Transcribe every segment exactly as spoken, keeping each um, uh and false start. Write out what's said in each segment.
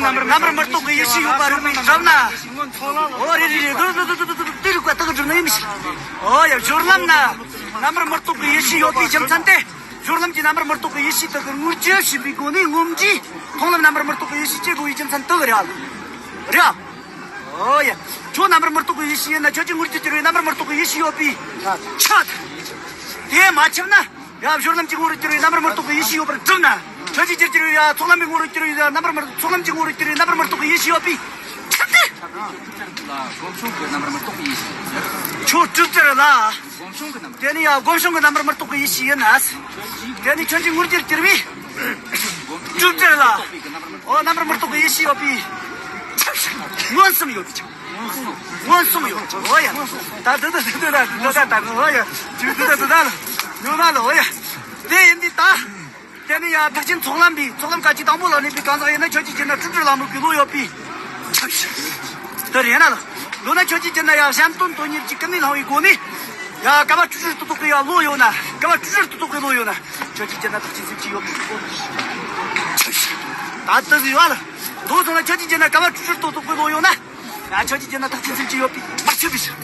རྣམ་པར་མི་རྟོག་པའི་ཡེ་ཤེས་ཡོད་པ་རིགས་པས་བསྒྲུབས་ན། ཨོ་རེད་རེད་རེད། དེ་དེ་དེ་དེ་རིགས་པ་དག་གིས་བསྒྲུབས་ན་ཡིན་མི་ཤེས། ཨོ་ཡ། སྦྱོར་ལམ་ན་རྣམ་པར་མི་རྟོག་པའི་ཡེ་ཤེས་ཡོད་པའི་རྒྱུ་མཚན་དེ། སྦྱོར་ལམ་གྱི་རྣམ་པར་མི་རྟོག་པའི་ཡེ་ཤེས་དག་གི་དངོས་རྒྱུ་ཞེས་པའི་སྒོ་ནས་མངོན་རྗེས་མཐོང་ལམ་རྣམ་པར་མི་རྟོག་པའི་ཡེ་ཤེས་སྐྱེ་དགོས་པའི་རྒྱུ་མཚན་དག་རེད། རེད། ཨོ་ཡ། ཁྱོད་རྣམ་པར་མི་རྟོག་པའི་ཡེ་ཤེས་ཡིན་ན་ཁྱོད་ཀྱི་དངོས་རྒྱུར་གྱུར་པའི་རྣམ་པར་མི་རྟོག་པའི་ཡེ་ཤེས་ཡོད་པའི་ཆ་དེ་མ་ཁྱབ་ན། ཡ། སྦྱོར་ལམ་གྱི་ངོ་བོར་གྱུར་པའི་རྣམ་པར་མི་རྟོག་པའི་ཡེ་ཤེས་ཡོད་པར་བསྒྲུབས་ན། ཁྱོད་ཀྱི་རྒྱུར་གྱུར་པའི་ཡ། ཚོགས་ལམ་པའི་ངོ་བོར་གྱུར་པའི་ཡ། རྣམ་པར་མི། ཚོགས་ལམ་གྱི་ངོ་བོར་གྱུར་པའི་རྣམ་པར་མི་རྟོག་པའི་ཡེ་ཤེས་ཡོད་པའི་ཆ་དེ། སྒོམ་བྱུང་གི་རྣམ་པར་མི་རྟོག་པའི་ཡེ་ཤེས། ཁྱོད་སྒྲུབ་བྱེད་ལ། སྒོམ་བྱུང་གི་རྣམ། དེ་ནི་ཡ། སྒོམ་བྱུང་གི་རྣམ་པར་མི་རྟོག་པའི་ཡེ་ཤེས་ཡིན་ན། དེ་ནི་ཁྱོད་ཀྱི་དངོས་རྒྱུར་གྱུར་པའི། སྒྲུབ་བྱེད་ལ། ཨོ། རྣམ་པར་མི་རྟོག་པའི་ཡེ་ཤེས་ཡོད་པའི། མངོན་སུམ་ཡོད་པའི་ཆ། མངོན་སུམ་ཡོད། ཨོ་ཡ། ད་དེ་དེ་དེ་དེ་དེ་དེ་དེ། ཨོ་ཡ། ཅི་དེ་དེ་དེ་དེ་ལ། ཉོ་ན་ལ། ཨོ་ཡ། དེ་ཡིན་དུས་ད། དེ་ནི་ཡ། ཐེག་ཆེན་ཚོགས་ལམ་པའི། ཚོགས་ལམ་ཁ་ཅིག་དང་པོ་ལ་གནས་པའི་གང་ཟག་ཡིན་ན་ཁྱོད་ཀྱི་རྒྱུད་ན་སྤྲོས་བྲལ་ལ་དམིགས་པའི་བློ་ཡོད་པའི་ཆ་ཞིག་དེ་རེད་ན་ལ། མདོར་ན་ཁྱོད་ཀྱི་རྒྱུད་ན་ཡ། གཞན་དོན་དོན་གཉེར་གྱི་ཀུན་ནས་བསླངས་པའི་སྒོ་ནས། ཡ། བསྐལ་པ་སྤྲོས་བྲལ་དུ་རྟོགས་པའི་ཡ་བློ་ཡོད་ན། བསྐལ་པ་སྤྲོས་བྲལ་དུ་རྟོགས་པའི་བློ་ཡོད་ན། ཁྱོད་ཀྱི་རྒྱུད་ན་ཐེག་ཆེན་སེམས་བསྐྱེད་ཡོད་པའི་ཆ་ཞིག་ད་དེ་ཟིག་ཡོད་ལ། མདོར་སོང་ན་ཁྱོད་ཀྱི་རྒྱུད་ན་བསྐལ་པ་སྤྲོས་བྲལ་དུ་རྟོགས་པའི་བློ་ཡོད་ན། ཡ། ཁྱོད་ཀྱི་རྒྱུད་ན་ཐེག་ཆེན་སེམས་བསྐྱེད་ཡོད་པའི་མ་ཆོད་པའི་ཕྱིར།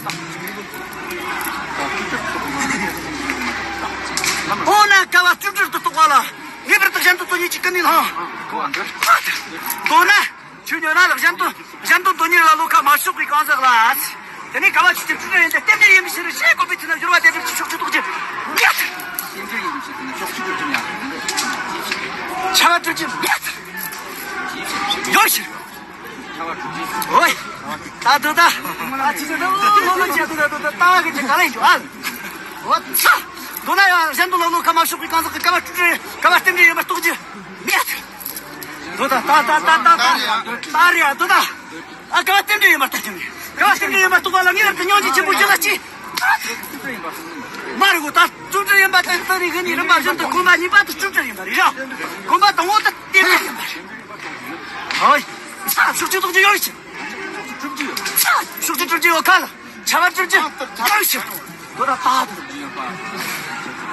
འོ་ན་བསྐལ་པ་སྤྲོས་བྲལ་དུ་རྟོགས་པ་ལ་ངེས་པར་དུ་གཞན་དོན་དོན་གཉེར་གྱི་ཀུན་ནས་བསླངས། མདོར་ན། ཁྱོད་ཉོན་ན་ལ། གཞན་དོན། གཞན་དོན་དོན་གཉེར་ལ་བློ་ཁ་མ་ཕྱོགས་པའི་གང་ཟག་ལ། དེ་ནས་བསྐལ་པ་སྤྲོས་བྲལ་ཡིན་ཏེ་རྟེན་འབྲེལ་ཡིན་པའི་ཕྱིར་ཞེས་བཀོད་པའི་ཚུལ་ན། སྦྱོར་བ་རྟེན་འབྲེལ་གྱི་ཕྱོགས་ཆོས་རྟོགས་ཀྱི་མེད། རྟེན་འབྲེལ་ཡིན་པའི་ཕྱིར་དེ་ནི་ཕྱོགས་ཆོས་སྒྲུབ་ཀྱི་མེད། བྱ་བ་སྒྲུབ་ཀྱི་མེད། ཡོད་ཕྱིར། ཨོའི། ད་དུ་ད། ཨ་ཅི་ཅི་ད། ཨོ་ལོ་ལོ་ཅི་དུ་ད་དུ་ད་ད་གི་ཅི་ག་ལེན་ཅོ་ཨ། ཨོ་ཚ། དུ་ན་ཡང་གཞན་དོན་ལ་བློ་ཁ་མ་ཕྱོགས་པའི་གང་ཟག་གི་བསྐལ་པ་སྤྲོས་བྲལ། བསྐལ་པ་རྟེན་འབྲེལ་ཡིན་པར་རྟོགས་ཀྱི་མེད། དུ་ད་ད་ད་ད་ད་ད་རེད་ཨ་དུ་ད། ཨ་བསྐལ་པ་རྟེན་འབྲེལ་ཡིན་པར་ལྟ་ཀྱི་མེད། བསྐལ་པ་རྟེན་འབྲེལ་ཡིན་པར་རྟོགས་པ་ལ་ངེས་པར་དུ་སྙོང་རྒྱུ་ཆེན་པོ་ཅི་ལ་སྐྱེ། མ་རེད་གོ། ད་སྤྲོས་བྲལ་ཡིན་པ་དེ་ལྟ་ནི་གི་ནི་རིམ་པ་བཞིན་དུ་གོམས་པ་གཉིས་པ་དེ་སྤྲོས་བྲལ་ཡིན་པ་རེད་ར། གོམས་པ་དང་པོ་དེ་རྟེན་འབྲེལ་ཡིན་པ་རེད། ཧོ་ཡ། ཕྱོགས་ཆོས་རྟོགས་ཀྱི་ཡོད་ཀྱི། ཕྱོགས་ཆོས་སྒྲུབ་ཀྱི་ཡོད་ཁ་ལ། བྱ་བ་སྒྲུབ་ཀྱི་ཡོད་ཀྱི། དོ་ད་ད་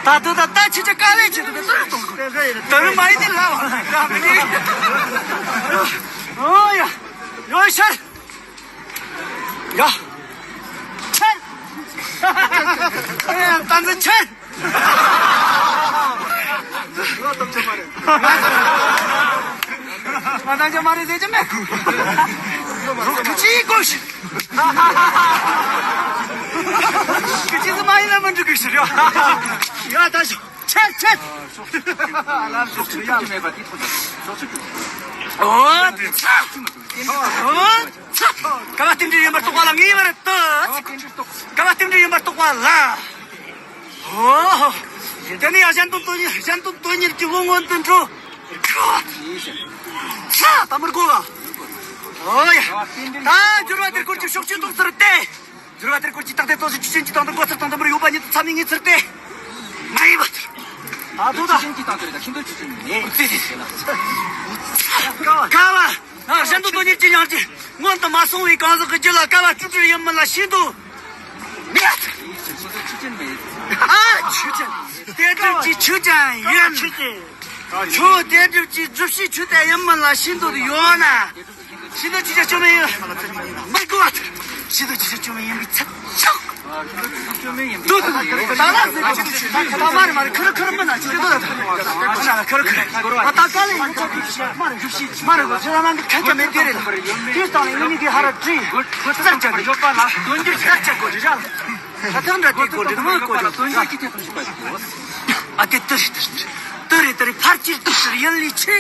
དོ། ད་དོ་ད་ད་ཆི་ཆི་དཀའ་ལས་ཆི་དོ་ད་ད་དོ། དོ་རུ་མ་ཡིན་ནི་ལ་བ་ད་མི་ནི། ཨོ་ཡ། ཡོད་ཤར། ཡ། ཆར། ཨེ་ད་འདི་ཆར། ང་ཏང་ཅ་མ་རེད་ཟེར་གྱི་མེད། རོགས་ཀྱི་ཅི་དགོས་ཤིག་ཀི་ཅི་ཟི་མ་ཡིན་ན་མི་འགྲིག་གི་ཤི་རེད། ཡ་ད་ཤོག་ཆད་ཆད། ཨོ་དེ་ཚ། ཨོ་ཚ། བསྐལ་པ་རྟེན་འབྲེལ་ཡིན་པར་རྟོགས་པ་ལ་ངེས་པར་དུ། བསྐལ་པ་རྟེན་འབྲེལ་ཡིན་པར་རྟོགས་པ་ལ། ཨོ། དེ་ནས་ཡང་གཞན་དོན་དོན་གཉེར། གཞན་དོན་དོན་གཉེར་གྱི་བློ་མངོན་དུ་འགྲོ། ས་དམ་པར་གོ་བ། ཨོ་ཡ། ད་སྦྱོར་བ་དེར་སྐོར་གྱི་ཕྱོགས་ཆོས་རྟོགས་ཚུལ་ཏེ། སྦྱོར་བ་དེར་སྐོར་གྱི་རྟགས་དེ་ཏོག་ཙམ་ཆོས་ཅན་གྱི་སྟེང་དུ་མགོ་ཚུལ་དང་ལྡན་པར་ཡོད་པ་ཉིད་དུ་ཚད་མས་ངེས་ཚུལ་ཏེ། མ་ཡིན་པ་ལྟར། ད་དུ་ད། ཆོས་ཅན་གྱི་སྟེང་དུ་རེད་ད་ཤིན་ཏུ་ཆོས་ཅན་མེད། ཀ་བ། ན་གཞན་དོན་དོན་གཉེར་གྱི་ཡང་ཅི། སྔོན་དུ་མ་སོང་བའི་གང་ཟག་གི་རྒྱུད་ལ་བསྐལ་པ་སྤྲོས་བྲལ་ཡིན་མིན་ལ་ཤིན་ཏུ་མེད། ཨ་ཆོས་ཅན། དེ་སྒྲུབ་ཀྱི་ཆོས་ཅན་ཡིན། ཁྱོད་དེ་སྒྲུབ་ཀྱི་སྒྲུབ་བྱེད་ཆོས་དེ་ཡིན་མིན་ལ་ཤིན་ཏུ་ཡོད་ན། ཤིན་ཏུ་ཆོས་ཅན་སྐྱོན་མེད་ཡིན། མི་དགོས་པ་ལྟར། ཤིན་ཏུ་ཆོས་ཅན་སྐྱོན་མེད་ཡིན་པའི་ཚད་ཆོག་ད་ལ་ཟེར་གྱི་ད་མ་རེད་མ་རེད། ཁུར་ཁུར་མི་ན་ཅི་ཟེར་དོ། ཁུར་ཁུར་ཨ་ད་དཀའ་ལས་ཡོད་ཚོད་ཀྱི་མ་རེད། མ་རེད་གོ། ཁྱེད་རང་གི་ཁ་ཁ་མེད་དེ་རེད། དེའི་སྟེང་ནས་ངེད་གཉིས་ཀྱི་ཧ་ར་བྲིས་ཙར་བྱ་གི་ཙར་བྱ་གོ་རེད་ར། ད་ཐག་འདྲ་དེ་གོ་རེད་མ་གོ་རེད། ཨ་དེ་ཏི་ཏི་ཏི་རེད། ཏི་རེད་ཕར་ཅིར་ཏི་ཏི་ཡིན་ལས་ཆེ།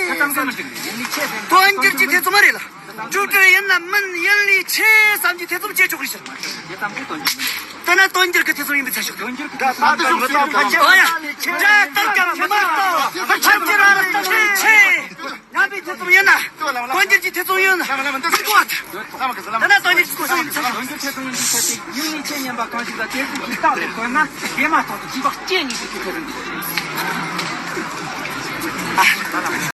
དོན་འགྱུར་གྱི་ཐེ་ཚོམ་མ་རེད་ལ། སྤྲོས་བྲལ་ཡིན་ནམ་མིན་ཡིན་ལས་ཆེ་བསམ་གྱི་ཐེ་ཚོམ་བྱེད་ཆོག་གི་ཟེར། དེ་ན་དོན་འགྱུར་གྱི་ཐེ་ཚོམ་ཡིན་པའི་ཚད་ཤོག་ཨོ་ཡ། འདྲ་ལྟར་ཀྱང་མི་ལྟ། ཕར་གྱི་ར་ར་ལྟ་ཆེ་ཆེ། ཡང་པའི་ཐེ་ཚོམ་ཡིན་ན། དོན་འགྱུར་གྱི་ཐེ་ཚོམ་ཡིན་ན། མི་གོ་བ། དེ་ན་དོན་འགྱུར་གྱི་ཐེ་ཚོམ་ཡིན་པའི་ཚད་ཤོག་དོན་འགྱུར་ཐེ་ཚོམ་ཡིན་པའི་ཚད་དེ་ཡིན་ལས་ཆེ་སྙམ་པ་གང་ཞིག་ལ་དེ་ཚོ་གི་རྟགས་ལས་བཀོད་ན་དེ་མ་ཐག་ཏུ་སྐྱེ་བ་སྐྱེ་ནས་ཀྱི་ཐེ་ཚོམ་འདུག